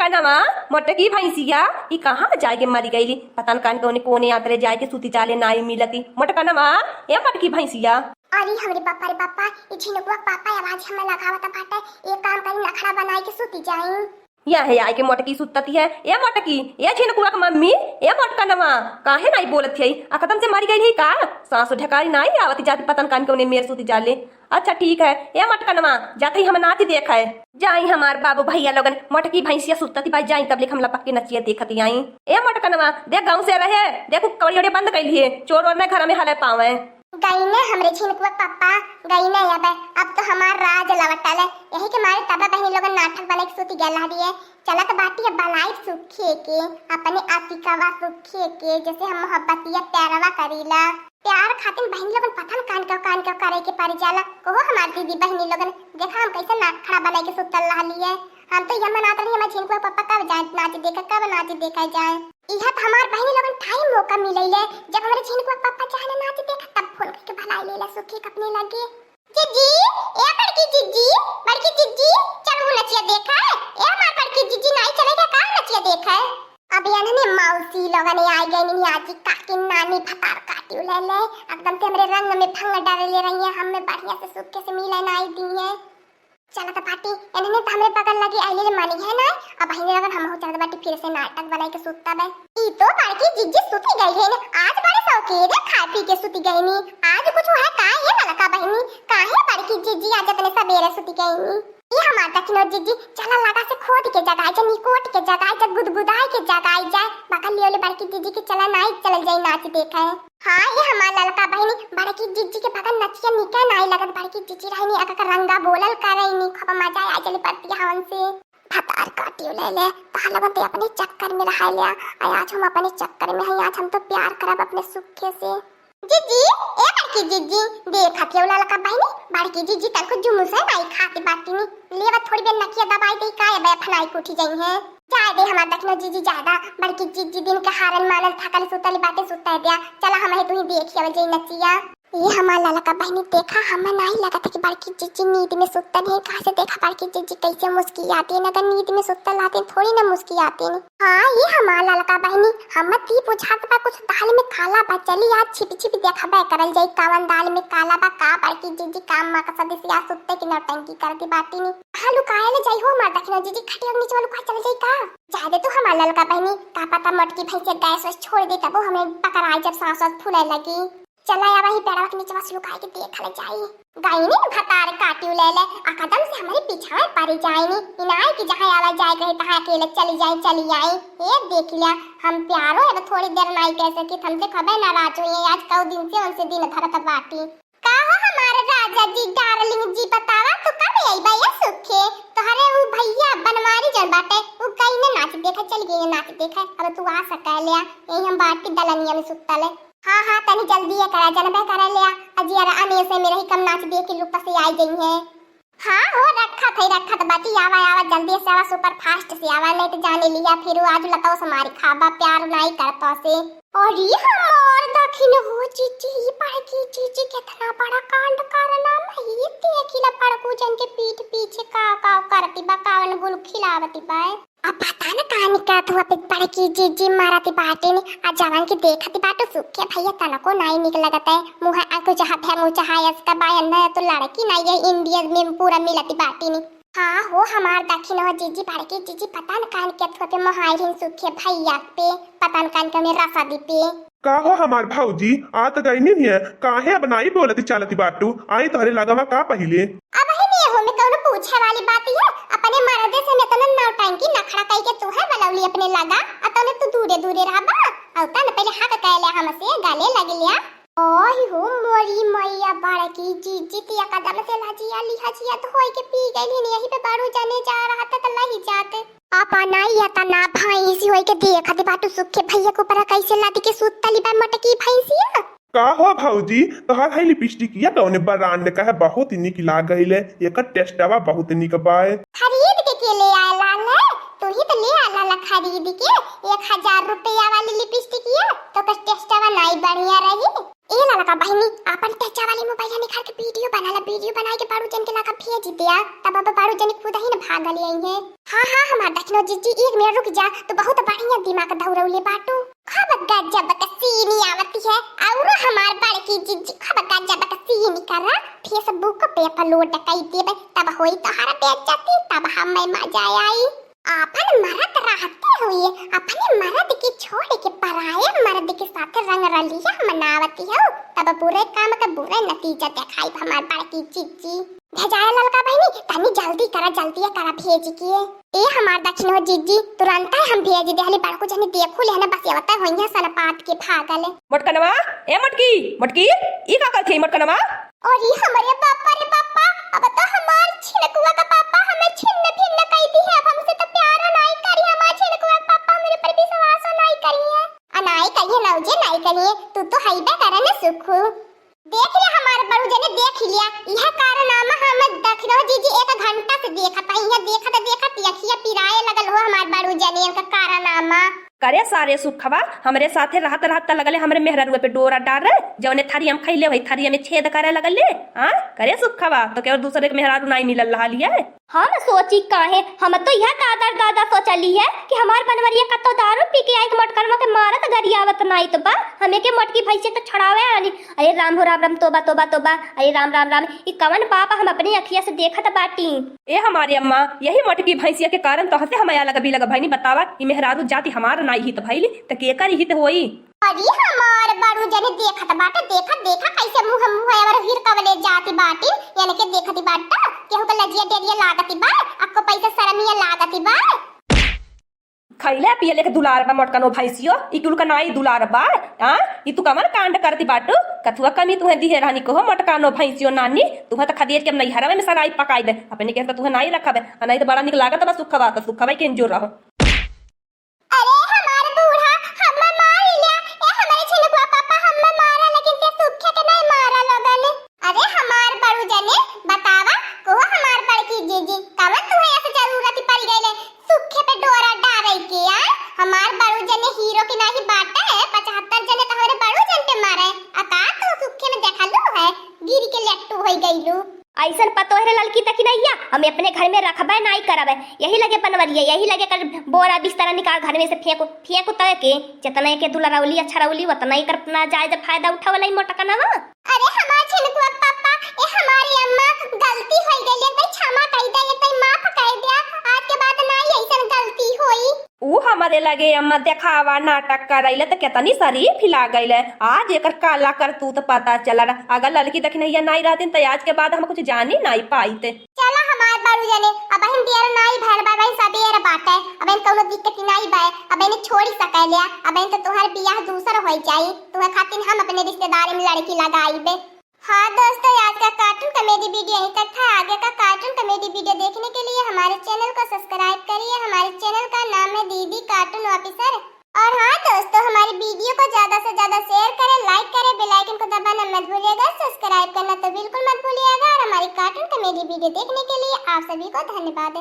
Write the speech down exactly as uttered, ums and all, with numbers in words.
कनवा, मोटकी भैंसिया, ई कहाँ जाइके मरि गइली? पता न कान कउने कोने आतरे जाइके सूति जाले, नाई मिलती। मोटकनवा, ए मोटकी भैंसिया। अरे हमरे बापा रे बापा, ई झिनकुआ क पापा आवाज हमें लगावत बाटे, एक काम करी, नखड़ा बनाइके सूति जाई। यह है आइके मोटकी सुत्तती है। ए मोटकी, ए झिनकुआ क मम्मी, ए मोटकनवा, काहे नाई बोलत है? अकदम से मरि गइल ही का? साँस ढकारी नाई आवत जाती, पता न कान कउने मेर सूति जाले। अच्छा ठीक है, ए मोटकनवा, जात ही हम नाच देखे। जाई हमार बाबू भैया लोगन, मोटकी भैंसिया सुत्तती बाई, जाई तब लेक हम लपक के नचिया देखत आई। ए मोटकनवा, देख गाँव से रहे, देखो कवड़ी ओड़े बंद कइली है, चोर ओर न घर में हले पावे। गइने हमरे झिनकुआ क पप्पा, गइने अब, अब तो हमार राज लवटल है। यही के मारे तब बहिनी लोगन नाटक बनाइके सूति गइल रहिए। चलत बाटी अब बलाइब सुखे के, अपने आशिकवा सुखे के, जैसे हम मोहब्बतिया प्यारवा करीला। प्यार खातिर बहिनी लोगन पता न कान के, कान के करे के पड़ जाला। कहो हमार दीदी बहिनी लोगन, देखा हम कैसे नाटक खड़ा बनाइके सुतल रहली है। हम तो यह मनात रही हमार झिनकुआ क पप्पा कब जाए नाच देखे, कब नाच देखे जाए। इहा त हमार बहिनी लोगन टाइम मौका मिलैले, जब हमरे झिनकुआ क पप्पा चाहे नाच देखे, तब फोन करके भलाई लेला सुखी के अपने लगे। जिज्जी, ए बड़की जिज्जी, बड़की जिज्जी, चल वो नचिया देखे। ए हमार बड़की जिज्जी, नाई चले का, का नचिया देखे? अब यानी मौसी लोगन आई गई नहीं, आजी काकी नानी भतार काटी उले ले, एकदम से हमरे रंग में भंग डाले ले रही है, हमें बढ़िया से सुखे से मिले नाई दी है। चलत बाटी, एनने त हमरे बगल लगे आइले ले मानी है ना, अब बहिनी लोगन हमहू चलत बाटी फिर से नाटक बनाइके सुतबे। ई तो बड़की जिज्जी सुति गई है ने, आज बड़े शौकीन है खाए पी के सुति गई नी। आज कुछ है का ये ललका बहिनी, काहे बड़की जिज्जी आज इतने सबेरे सुति गई नी? ई हमार दखिनो जिज्जी, चला लगा से खोद के जगाई जा, निकोट के जगाई जा, गुदगुदाई के जगाई जाए। बगल लियो ले बड़की जिज्जी के चला नाई चलल जाई नाच देखे। हाँ, ये हमार ललका बहिनी, बड़की जिज्जी के बगल नचिया निके नाई लगत, बड़की जिज्जी रहनी अगर रंगा बोलल करैनी, खूब मजा आ चली पड़ती हवन से। भतार काटियो ले ले, तहां लगन ते अपने चक्कर में रहा लिया, आ आज हम अपने चक्कर में हैं, आज हम तो प्यार करब अपने सुखे से। जिज्जी, ए बड़की जिज्जी, देखा क्यों ललका बहिनी, बड़की जिज्जी तनको जुमू से नाई खाती बाटी नी, लेवा थोड़ी बेर नकिया दबाई दे, का अब फनाई के उठी जाई है। जाए दे हमार दखिनो जिज्जी, ज्यादा बड़की जिज्जी दिन के हारन मानल थकल सुतली बाटे, सुता दिया। चला हम है तुही देखी अब जई नचिया। ये हमार ललका बहिनी, देखा हमें नाई लगत है कि बड़की जिज्जी नींद में सुतल है। कहाँ से देखा बड़की जिज्जी कैसे मुस्कियाती है, अगर नींद में सुतल रहती थोड़ी ना मुस्कियाती। हाँ ये हमार ललका बहिनी, हम ती बुझात बा कुछ दाल में काला बा, चली आज छिपी छिपी देखबे करल जाई कवन दाल में काला बा, का बड़की जिज्जी काम मकसद से आज सुत्ते की नौटंकी करती बाटी नी। हाँ लुकाए ले जाई हो हमार दखिनो जिज्जी, खटिया के नीचे लुकाए चल जाई का? जाए दे तू हमार ललका बहिनी, का पता मोटकी भैंस गैस वैस छोड़ दे, तबो हमें पकड़ाई जब सांस वास फूले लगी। चला आवा ही पेड़वा के नीचे से लुकाए के देख ले जाई। गईनी भतार काटियो ले ले, आ कदम से हमारे पीछा में पड़ी जाईनी। इनाय की जहाँ आवा जाए कहे तहाँ अकेले चली जाई, चली आई। ये देख लिया, हम प्यारो अब थोड़ी देर नाई कह सकी, हमसे खबे नाराज हुई है। आज कौ दिन से उनसे दिन धरत बाटी। का हो हमारे राजा जी, डार्लिंग जी, बतावा तू कब अइबा ये सुखे? तोहरे उ भैया बनवारी जन बाटे, उ गई ने नाच देखे, चल गई ने नाच देखे। अब तू आ सकेल्या, यही हम बाटी दलनिया में सुतल है। हाँ, हाँ, तनी जल्दी ये करा, जनबे करे ले आ, अजियारा अनेसे में रही कम नाच देख के लुक से आई गई है। हाँ हो, रखत है, रखत बाटी, आवा, आवा, जल्दी से आवा, सुपर फास्ट से आवा, नहीं तो जाने लिया, फिर वो आज लताओ से मारी खाबा, प्यार नाई करता से। अरे हमार दखिन हो जीजी, ई बड़की जीजी कितना बड़ा कांड करना, मैं ये देखी ला बड़कू जन के पीठ पीछे का, का करती बा, कावन गुल खिलावती बा। अब पता न कहानी का तो पे बड़की जीजी मारती बाटे ने, आ जवान की देखती बाटो सुखे भैया तनको नाई निक लगत है। मुँह आंखों जहाँ भैमू जहाँ इसका बायन न तो लड़की नाई है, इंडिया में पूरा मिलती बाटी ने। हाँ हो हमार दखिन हो जीजी, बड़की जीजी पता न कान के थोपे मोहाई रही सुखे भैया पे, पता न कान के उन्हें रसा दी पे। का हो हमार भौजी, आ त गई नहीं है, काहे अब नाई बोलती चालती बाटू? आई तोहरे लगवा का पहिले? अब ही नहीं हो में कौनो पूछे वाली बात है, अपने मर्दे से में तने नौटंकी नखड़ा कई के तू है बलौली अपने लगा, आ तने तू दूरे दूरे रहबा, और तन पहले हक कहले हमसे गले लग लिया। ओही हो मोरी मैया, बड़की जीजी ती एकदम से लजिया लिहजिया तो होई के पी गई नहीं, यही पे बड़ू जने जा रहा था तो लही जाते। अपना ही अतना भैंसी होई के देखत बाटू सुखे भैया के ऊपर कैसे लादी के सूतली बा मोटकी भैंसिया। का हो भौजी, तोहर है लिपस्टिकिया कौने ब्रांड का है? बहुत ही निक लाग गइले, एकर टेस्टवा बहुत निक बाय। खरीद के के ले आए लाल है, तू ही तो ले आला ला खरीद के एक हजार रुपया वाली लिपस्टिकिया, तो कर टेस्टवा नाई बढ़िया रही। ए ललका बहिनी, आपन टचा वाली मोबाइल निकाल के वीडियो बना ला, वीडियो बनाई के बड़ू जन के लगा भेज दिया, तब अब बड़ू जन खुद ही न भागल आई है। हाँ, हाँ, हमार दखिनो जीजी, एक मिनट रुक जा, तू बहुत बढ़िया दिमाग दौड़ौले बाटू। खूब गजब के सीन आवती है, और हमार बड़की जीजी खूब गजब के सीन करा, Facebook पे अपलोड कई देबे, तब होई तोहरा बेइज्जती, तब हमें मजा आई। आपन मरद रहते हुए अपने मरद के छोड़ के पराए मरद के साथ रंग रलिया मनावती हो, तब बुरे काम का बुरे नतीजा देखाई हमार बड़की जीजी। भेजाए ललका बहिनी, तनी जल्दी करा, जल्दी करा भेज के। ए हमार दखिनो जीजी, तुरंत हम भेज देहली, बड़कू जनी देखू लेहना, बस आवता होइहे सनपात के भागल। मोटकनवा, ए मोटकी, मोटकी, ई का करत है मोटकनवा? अरे हमरे बापा रे बापा, अब तो हमार छिनकुआ का पापा हमें छिन्न भिन्न कई दी है। अब हमसे तो प्यारो नाई करी, हमार छिनकुआ का पापा हमरे पर विश्वासो नाई करी है। आ नाई करिए ना जे नाई करिए, तू तो हईबे करे न सुखू। देख ले हमार बड़ू जने, देख लिया, यह कारनामा हम दखिनो जीजी एक घंटा से देखत है, यह देखत देखत अखिया पिराए लगल हो हमार बड़ू जने का कारनामा। करे सारे सुखवा, हमरे साथे रहत रहत त लगले हमरे मेहरारुआ पे डोरा डारे, जौने थारी हम खइले वही थारी में छेद करे लगले। हाँ, करे सुखवा, तो केवल दूसरे के मेहरारू नाई मिलल रहलिए। हम सोची काहे, हम तो यह दादा दादा सोचली है कि हमार बनवरिया कतो दारू पी के आई तो मोटकनवा के मारत गरियावत नाई तो बा, हमें के मोटकी भैंसे तो छड़ावे आनी। अरे राम हो राम राम, तोबा तोबा तोबा, अरे राम राम राम, ई कवन पाप हम अपनी अखिया से देखत बाटी। ए हमारी अम्मा, यही मोटकी भैंसिया के कारण तो हंसे हम अलग बिलग भैनी। बतावा, ई मेहरारू जाति हमार नाई हित भइली, त केकर हित होई? अरे हमार बड़ू जने देखत बाटे, देखत देखा कैसे मुंह मुंह अवर हीर कवले जाति बाटी, यानी के देखत बाटा, केहू के लजिया डेरिया लागत बा, अक्को पैसा शरमिया लागत बा। खइले पियले के दुलार बा मोटकनो भैंसियो, ई कुल का नाई दुलार बा। हाँ, ई तू कमर कांड करती बाटू, कथुआ कमी तुहे दिहे रहनी कहो मोटकनो भैंसियो नानी, तुहे त खदेड़ के हम नैहरवे में सराई पकाई दे, अपने के त तुहे नाई रखबे, आ नाई त बड़ा निक लागत बा सुखवा, त सुखवा के जो रहो। अरे हमार बूढ़ा, हम्मा मार लिया, ए हमारे छिनकुआ पापा, हम्मा मारा, लेकिन ते सुखे के नहीं मारा लोगन। अरे हमार बड़ू जने, बतावा, को हमार बड़की जीजी, कवन तुहे ऐसे जरूरत पड़ गईले, सुखे पे डोरा डारे के, आ? हमार बड़ू जने हीरो के नाही बाटे, पचहत्तर जने तोहरे बड़ू जन के मारे, आ का तू सुखे में देखलू है, गिर के लेट्टू होई गईलू। ऐसन पतोह रे ललकी दखिनैया, हम अपने घर में रखबे नाई करबे। यही लगे बनवरिया, यही लगे कर बोरा बिस्तरा निकाल घर में से फेंकू, फेंकू तय के। जितना एके दुलरौली, अच्छा रौली, उतना एकर अपना जायज फायदा उठावला ई मोटकनवा। अरे हमार छिनकुआ पापा, ए हमारी अम्मा, गलती होई गई, एक बार क्षमा कई दे, एक बार माफ कई दिया। आज के बाद नाई ऐसन गलती होई। ऊ हमरे लगे अम्मा देखावा नाटक करैले त केतनी शरीफ लागैले। आज एकर काला करतूत पता चलल। अगर ललकी दखिनैया नाई रहतिन त आज के बाद हम कुछ जानी नाई पाइत। चला हमार बड़ू जने, अबहिन देर नाई भइल बा, अबहिन सबेर बाटे, अबहिन कौनो दिक्कत नाई बा, अबहिन छोड़ी सकैले, अबहिन त तोहार बियाह दूसर होई जाई, तोहे खातिर हम अपने रिश्तेदारी में लड़की लगाइबे। हाँ दोस्तों, आज का cartoon comedy video यहीं तक था। आगे का cartoon comedy video देखने के लिए हमारे channel को subscribe करिए। हमारे channel का नाम है दीदी Cartoon Officer। और हाँ दोस्तों, हमारी video को ज्यादा से ज्यादा share करें, like करें, bell icon को दबाना मत भूलिएगा, subscribe करना तो बिल्कुल मत भूलिएगा। और हमारी cartoon comedy video देखने के लिए आप सभी को धन्यवाद।